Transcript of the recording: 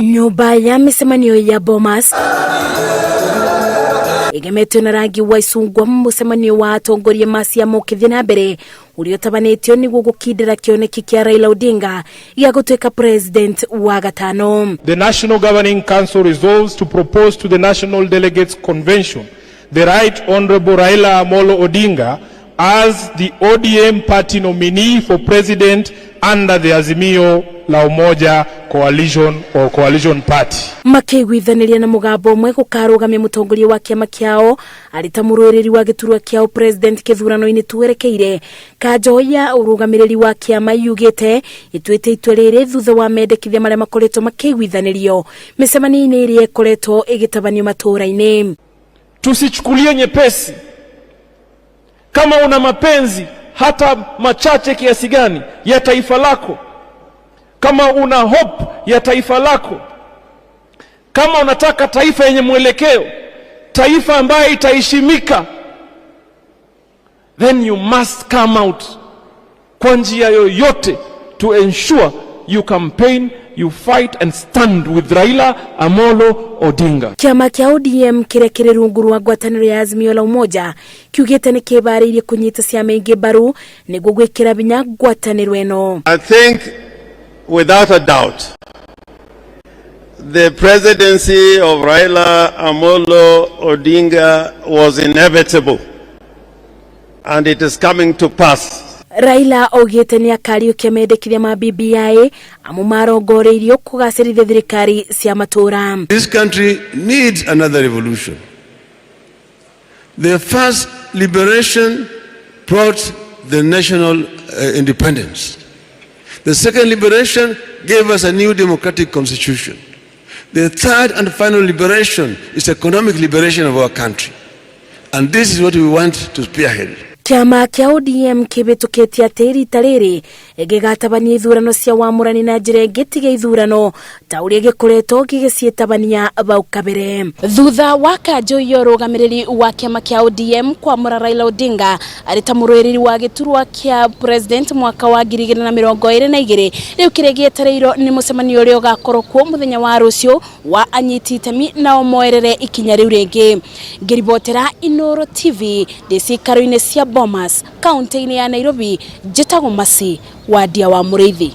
Nyũmba ya mĩcemanio ya Bomas ĩgemetio na rangi wa icungwa, mũcemanio wa atongoria ma ciama ũkĩthiĩ na mbere ũrĩa ũtabanĩtio nĩguo gũkindĩra kĩoneki kĩa Raila Odinga gĩa gũtuĩka president wa gatano. The National Governing Council resolves to propose to the National Delegates Convention the Right Honorable Raila Amolo Odinga as the ODM party nominee for president under the Azimio la Umoja coalition or coalition party. Makĩiguithanĩria na mũgambo ũmwe gũkarũgamia mũtongoria wa kĩama kĩao arĩ ta mũrũĩrĩri wa gĩturwa kĩa president kĩthurano-inĩ twerekeire. Kanjo ya ũrũgamĩrĩri wa kĩama yugĩte ĩtuĩte itua rĩrĩ thutha wa mendekithia marĩa makoretwo makĩiguithanĩrio mĩcemanio-inĩ ĩrĩa ĩkoretwo ĩgĩtabanio matũũra-inĩ. Tusichukulie nyepesi. Kama una mapenzi hata machache kiasi gani ya taifa lako, kama una hope ya taifa lako, kama unataka taifa yenye mwelekeo, taifa ambaye itaheshimika, then you must come out kwa njia yoyote to ensure you campaign, you fight and stand with Raila Amolo Odinga. Kĩama kĩa ODM kĩrĩa kĩrĩ rungu rwa ngwatanĩro ya Azimio la Umoja kiugĩte nĩ kĩbarĩirie kũnyita ciama ingĩ mbaru nĩguo gwĩkĩra binya ngwatanĩro ĩno. I think without a doubt the presidency of Raila Amolo Odinga was inevitable and it is coming to pass. Raila augĩte nĩ akariũkia mendekithia ma BBI amu marongoreirio kũgacĩrithia thirikari cia matũũra. This country needs another revolution. The first liberation brought the national independence. The second liberation gave us a new democratic constitution. The third and final liberation is economic liberation of our country. And this is what we want to spearhead. Kĩama kĩa ODM kĩhĩtũkĩtie atĩ rita rĩrĩ gĩgatabania ithurano cia wamũrani na njĩra ĩngĩ tiga ithurano ta ũrĩa gĩkoretwo gĩgĩciĩtabania bau kabere. Thutha wa kanjũ ya ũrũgamĩrĩri wa kĩama kĩa ODM kwamũra Raila Odinga arĩ ta mũrũĩrĩri wa gĩturwa kĩa president mwaka wa 2022, rĩu kĩrĩa gĩetereirwo nĩ mũcemanio ũrĩa ũgakorwo kuo mũthenya wa rũciũ wa anyiti itemi nao moerere ikinya rĩu rĩngĩ. Ngĩribotera Inooro TV ndĩ cikaro-inĩ cia Bomas kaunti-inĩ ya Nairobi, njĩtagwo Mercy Wandia wa Mũrĩithi.